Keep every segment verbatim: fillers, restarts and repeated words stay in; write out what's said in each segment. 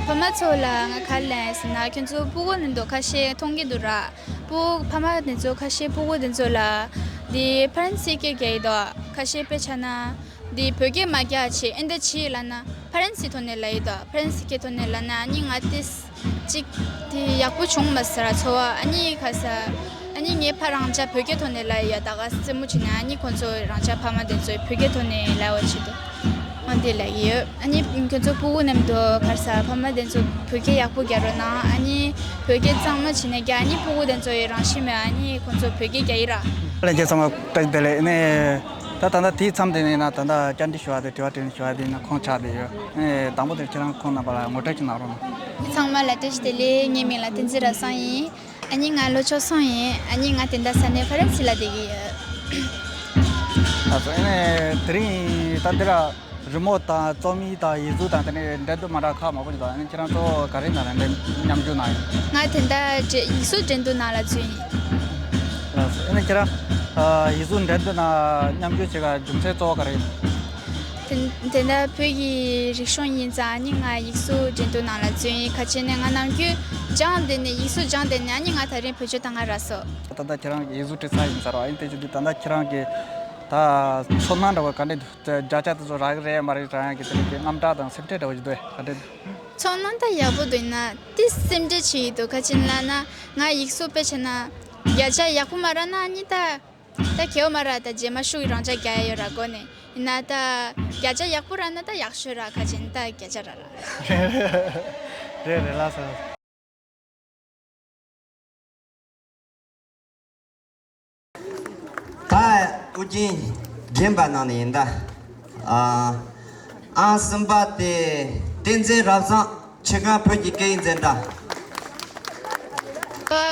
ཕ་མ་ཚོ་ལ་ང་ག་རེ་ལབ་ཡིན་ཟེར་ན། ཁྱོད་ཚོ་སྤུ་གུ་འདི་ཚོ་ཁ་ཤས་མཐོང་གི་འདུག་ར། སྤུ་ཕ་མ་འདི་ཚོ་ཁ་ཤས་སྤུ་གུ་འདི་ཚོ་ལ་འདི་ཕ་རན་སི་སྐད་རྒྱག་གི་འདུག་ཁ་ཤས་དཔེ་ཆ་ན་འདི་བོད་སྐད་མ་རྒྱག་བྱས། ཨེ་འདྲ་བྱས་ལབ་ན་ཕ་རན་སི་ཐོག་ནས་ལབ་ཡི་འདུག་ཕ་རན་སི་སྐད་ཐོག་ནས་ལབ་ན་ཨ་ནི་ང་ཏིས་ཅིག་དེ་ཡག་པོ་བྱུང་མ་ཟེར་ར། ཚོར་བ་ཨ་ནི་ག་ས་ཨ་ནི་ངའི་ཕ་རང་ཅག་བོད་སྐད་ཐོག་ནས་ལབ་ཡ། ད་ག་རྩེད་མོ་བྱས་ན་ཨ་ནི་ཁོང་ཚོ་རང་ཅག་ཕ་མ་དེ་ཚོས་བོད་སྐད་ཐོག་ནས་ལབ་པ་བྱེད་དུ་འོ་དེ་ལབ་ཀྱི་ཡོད། ཨ་ནི་ཁྱོད་ཚོ་སྤུ་གུ་མཉམ་དུ་ག་རེ་ཟ་ཕ་མ་དེ་ཚོ་བོད་སྐད་ཡག་པོ་རྒྱག་རོགས་གནང་། ཨ་ནི་བོད་སྐད་གཙང་མ་བྱས་ནས་རྒྱག་ཨ་ནི་སྤུ་གུ་དེ་ཚོ་ཡི་རང་བཞིན་མེད། ཨ་ནི་ཁོང་ཚོ་བོད་སྐད་རྒྱག་ཡི་ར། ལྷན་རྒྱས་ཚང་མ་བཀྲ་ཤིས་བདེ་ལེགས། ཨ་ནི་ད་ད་ལྟ་དེའི་མཚམས་དེ་ནས་ན་ད་ལྟ་བཅར་འདྲི་ཞུ་བ་དེ་དྲི་བ་དྲིས་ལན་ཞུ་བ་དེ་ན་ཁོང་ཆགས་བསྡད་ཡོད། ཨ་ནི་དང་པོ་དེར་ཁྱེད་རང་ཁོང་རྣམ་པ་ལ་ངོ་སྤྲོད་ཅིག་གནང་རོགས་གནང་། ཚང་མ་ལ་བཀྲ་ཤིས་བདེ་ལེགས། ངའི་མིང་ལ་བསྟན་འཛིན་རབ་བཟང་ཡིན། ཨ་ནི་ང་ལོ་བཅུ་གསུམ་ཡིན། ཨ་ནི་ང་དེ་འདྲ་ས་གནས་ཕ་རན་སི་ལ་བསྡད་ཀྱི་ཡོད། ལགས་སོ། ཨ་ནི་དེ་རིང་ད་འདི་ར་རི་མོ་དང་རྩོམ་ཡིག་དང་ཡིག་གཟུགས་དང་དེ་ནས་འགྲན་བསྡུར་མ་འདྲ་ཁག་མང་པོ་ཞིག་འདུག་ཨ་ནི་ཁྱེད་རང་གཙོ་བོ་ག་རེ་ནང་ལ་འགྲན་མཉམ་ཞུགས་གནང་ཡོད། ང་དེ་འདྲ་ཡིག་གཟུགས་འགྲན་བསྡུར་ནང་ལ་འཛུལ་ཡིན། ལགས་སོ། ཨ་ནི་ཁྱེད་རང་ཡིག་གཟུགས་འགྲན་བསྡུར་ནང་མཉམ་ཞུགས་བྱེད་པའི་རྒྱུ་མཚན་གཙོ་བོ་ག་རེ་ཡིན། དེ་དེ་འདྲ་བོད་ཀྱི་རིག་གཞུང་ཡིན་ཙང་ཨ་ནི་ང་ཡིག་གཟུགས་འགྲན་བསྡུར་ནང་ལ་འཛུལ་ཡིན། ག་བྱས་ནས་ང་ནམ་རྒྱུན་སྦྱངས་བསྡད་ནས་ཡིག་གཟུགས་སྦྱངས་བསྡད་ནས་ཨ་ནི་ང་ད་རིང་བེད་སྤྱོད་བཏང་ག་རག་སོང་། ད་ལྟ་ཁྱེད་རང་གི་ཡིག་གཟུགས་འབྲི་ས་ཡིན་ཟེར་བ་ཡིན། དེ་བཞིན་དུ་ད་ལྟ་ཁྱེད་རང་གི་ད་ཚོར་སྣང་འདྲ་བོ་ག་འདྲ་འདུག་བརྒྱ་ཆ་དེ་ཚོ་རག་གི་རེད་མ་རེད་དྲན་ཡག་གི་དེ་འདྲ་གི་དངངས་སྐྲག་དང་སེམས་ཁྲལ་འདྲ་བོ་ཞིག་འདུག་ག་འདྲ་འདུག་ཚོར་སྣང་ད་ཡག་པོ་འདུག་ཡིན་ན་ཏི་སེམས་ཁྲལ་བྱེད་ཀྱི་འདུག་ག་བྱས་ནས་ལབ་ན་ང་ཡིག་གཟུགས་དཔེ་བྱས་ན་བརྒྱ་ཆ་ཡག་པོ་མ་རག་ན་ཨ་ནི་ད། ད་གལ་མ་ར་ད་རྗེས་མ་ཤུགས་རང་ཅག་རྒྱག་ཡ་ཡོད་ར་གོ་ནས་ཡིན་ན་ད་བརྒྱ་ཆ་ཡག་པོ་རག་ན་ད་ཡག་ཤོས་ར་ཁ་ཅན་ད་བརྒྱ་ཆ་རག་ར། རེད་རེད་ལགས་སོ། ད་ཨུ་རྒྱན་རྒན་པ་ནང་ནས་ཡིན་ད། ཨ་ཨང་གསུམ་པ་དེ་བསྟན་འཛིན་རབ་བཟང་ཆེད་མངགས་བོད་ཀྱི་སྐད་ཡིག་འཛིན་གྲྭ།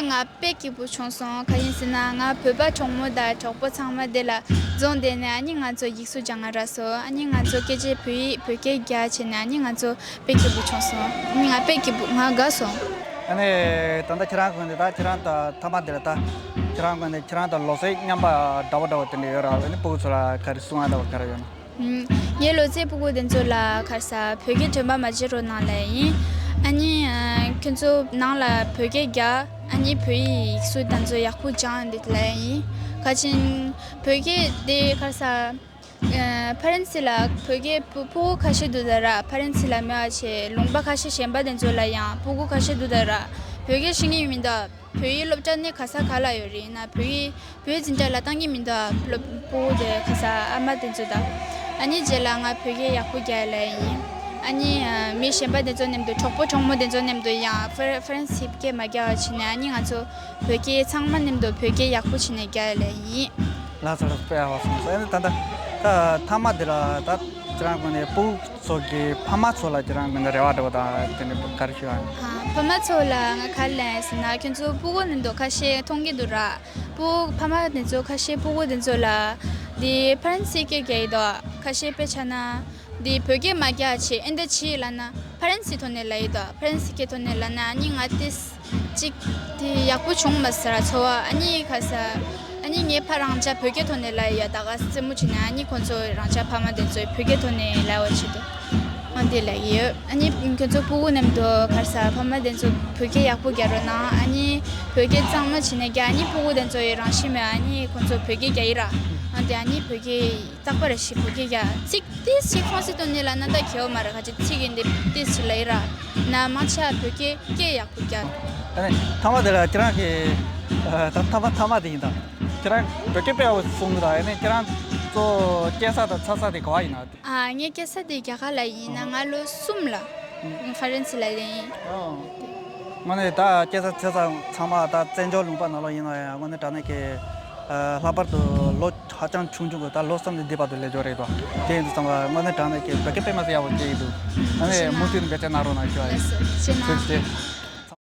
ང་དཔེ་སྐྱིད་པོ་བྱུང་སོང་། ག་ཡིན་ཟེར་ན་ང་བོད་པ་གྲོགས་མོ་དང་གྲོགས་པོ་ཚང་མ་དེ་ལ་འཛོམས་བསྡད་ནས་ཨ་ནི་ང་ཚོ་ཡིག་གཟུགས་སྦྱང་ག་རག་སོང་། ཨ་ནི་ང་ཚོ་སྐད་ཆ་བོད་ཡིག་བོད་སྐད་རྒྱག་བྱས་ནས་ཨ་ནི་ང་ཚོ་དཔེ་སྐྱིད་པོ་བྱུང་སོང་། ཨ་ནི་ང་དཔེ་སྐྱིད་པོ་ང་དགའ་སོང་། ཨ་ནི་ད་ལྟ་ཁྱེད་རང་གོ་ནས་ད་ཁྱེད་རང་ད་མཐའ་མ་དེ་ལ་ད་ཁྱེད་རང་གོ་ནས་ཁྱེད་རང་དང་ལོ་ཚད་མཉམ་པ་འདྲ་བོ་འདྲ་བོ་དེ་འདྲ་ཡོད་ར། ཨ་ནི་སྤུ་གུ་ཚོ་ལ་ག་རེ་གསུང་ཡ་འདྲ་བོ་ག་རེ་ཡོད་ན། ངའི་ལོ་ཚད་སྤུ་གུ་དེ་ཚོ་ལ་ག་རེ་ཟ་བོད་སྐད་དྲན་པ་མ་བརྗེད་རོགས་གནང་ལབ་ཡིན། ཨ་ནི་ཁྱོད་ཚོ་ནང་ལ་བོད་སྐད་རྒྱག་ཨ་ནི་བོད་ཡིག་ཡིག་གཟུགས་དེ་ཚོ་ཡག་པོ་སྦྱང་འདི་ལབ་ཡིན། ག་ཅིན་བོད་སྐད་དེ་ག་རེ་ཟ་ཕ་རན་སི་ལ་བོད་སྐད་སྤུ་སྤུ་གུ་ཁ་ཤས་འདུག་ད་ར། ཕ་རན་སི་ལ་མེད་པ་བྱས་ལུང་པ་ཁ་ཤས་གཞན་པ་དེ་ཚོ་ལ་ཡང་སྤུ་གུ་ཁ་ཤས་འདུག་ད་ར། བོད་སྐད་ཤེས་ཀྱི་མི་འདུག་བོད་ཡིག་སློབ་གྲྭ་ནི་ག་ས་ག་ལ་ཡོད་རེད་ན་བོད་ཡིག་བོད་འཛིན་གྲྭ་ལ་བཏང་གི་མི་འདུག་སློབ་སྤུ་གུ་དེ་ག་ས་ཨ་མ་དེ་ཚོ་དང་། ཨ་ནི་རྗེས་ལ་ང་བོད་སྐད་ཡག་པོ་རྒྱག་ལེ་ཡིན། ཨ་ནི་མི་གཞན་པ་དེ་ཚོ་མཉམ་དུ་གྲོགས་པོ་གྲོགས་མོ་དེ་ཚོ་མཉམ་དུ་ཡང་ཕ་ཕ་རན་སི་སྐད་མ་རྒྱག་པ་བྱས་ནས་ཨ་ནི་ང་ཚོ་བོད་སྐད་ཚང་མ་མཉམ་དུ་བོད་སྐད་ཡག་པོ་བྱས་ནས་རྒྱག་ལེ་ཡིན། ལགས་སོ་ལགས་སོ། དཔེ་ཡག་པོ་གསུངས་སོང་། ཨ་ནི་ད་ལྟ་ད་མཐའ་མ་འདི་ལ་ད་ཁྱེད་རང་གོ་ནས་སྤུ་གུ་ཚོ་གི་ཕ་མ་ཚོ་ལ་ཁྱེད་རང་གི་རེ་བ་འདྲ་བོ་དང་དེ་འདྲ་ག་རེ་ཞུ་ཡ། ཨ། ཕ་མ་ཚོ་ལ་ང་ག་རེ་ལབ་ཡིན་ཟེར་ན་ཁྱོད་ཚོ་སྤུ་གུ་ནི་འདུག་ཁ་ཤས་མཐོང་གི་འདུག་ར། སྤུ་ཕ་མ་དེ་ཚོ་ཁ་ཤས་སྤུ་གུ་དེ་ཚོ་ལ་འདི་ཕ་རན་སི་སྐད་རྒྱག་གི་འདུག་ཁ་ཤས་དཔེ་ཆ་ན་འདི་བོད་སྐད་མ་རྒྱག་བྱས་ཨེ་འདྲ་བྱས་ལབ་ན་ཕ་རན་སི་ཐོག་ནས་ལབ་ཡི་འདུག་ཕ་རན་སི་སྐད་ཐོག་ནས་ལབ་ན་ཨ་ནི་ང་ཏིས་ཅིག་དེ་ཡག་པོ་བྱུང་མ་ཟེར་ར་ཚོར་བ། ཨ་ནི་ག་ས་ཨ་ནི་ངའི་ཕ་རང་ཅག་བོད་སྐད་ཐོག་ནས་ལབ་ཡ་ད་ག་རྩེད་མོ་བྱས་ནས་ཨ་ནི་ཁོང་ཚོ་རང་ཅག་ཕ་མ་དེ་ཚོས་བོད་སྐད་ཐོག་ནས་ལབ་པ་བྱེད་དུ་འོ་དེ་ལབ་ཀྱི་ཡོད། ཨ་ནི་ཁྱོད་ཚོ་སྤུ་གུ་མཉམ་དུ་ག་རེ་ཟ་ཕ་མ་དེ་ཚོ་བོད་སྐད་ཡག་པོ་རྒྱག་རོགས་གནང་། ཨ་ནི་བོད་སྐད་གཙང་མ་བྱས་ནས་རྒྱག་ཨ་ནི་སྤུ་གུ་དེ་ཚོ་ཡི་རང་བཞིན་མེད་ཨ་ནི་ཁོང་ཚོ་བོད་སྐད་རྒྱག་ཡི་ར། འོ་དེ་ཨ་ནི་བོད་སྐད་རྟག་པར་ཞིག་བོད་སྐད་རྒྱག་ཚིག་ཏིས་ཞིག་ཧྥང་སི་ཐོག་ནས་ལབ་ན་ད་གལ་མ་རེད། ཁ་ཅིག་ཚིག་གི་འདི་ཏིས་ཞིག་ལབ་ཡི་ར། ན་མང་ཆེ་བ་བོད་སྐད་སྐད་ཡག་པོ་རྒྱག་ཨ་ནི་མཐའ་མ་དེ་ལ་ཁྱེད་རང་གི་ཨ་ད་མཐའ་མ་མཐའ་མ་དེ་ཡིན་ད། ཁྱེད་རང་བོད་སྐད་དཔེ་ཡག་པོ་གསུང་གི་ད། ཨ་ནི་ཁྱེད་རང་གཙོ་བོ་སྐྱེས་ས་དང་འཚར་ས་དེ་ག་བ་ཡིན་ན། ཨ་ངའི་སྐྱེས་ས་དེ་རྒྱ་གར་ལ་ཡིན་ན་ང་ལོ་གསུམ་ལ་ཧྥ་རན་སི་ལ་ཡིན། ཨོ། དངོས་གནས་ད་སྐྱེས་ས་འཚར་ས་ཚང་མ་ད་བཙན་བྱོལ་ལུང་པ་ནང་ལོགས་ཡིན་ན་ཡང་དངོས་གནས་དྲང་གནས་ཀྱི་ཨ་ལྷག་པར་དུ་ལོ་ཧ་ཅང་ཆུང་ཆུང་གི་ད་ལོ་གསུམ་ནས་འདས་བར་དུ་སླེབས་ཡོད་རེད་དོ། དེ་ཡིན་དུས་ཙམ་པ་དངོས་གནས་དྲང་གནས་ཀྱི་བོད་སྐད་དཔེ་མ་སྲིད་ཡག་པོ་སྐྱེ་ཡི་འདུག་ཨ་ནི་མུ་མཐུད་འབད་བརྩོན་གནང་རོགས་གནང་ཞུ་བ་ཡིན། ཐུགས་རྗེ་ཆེ།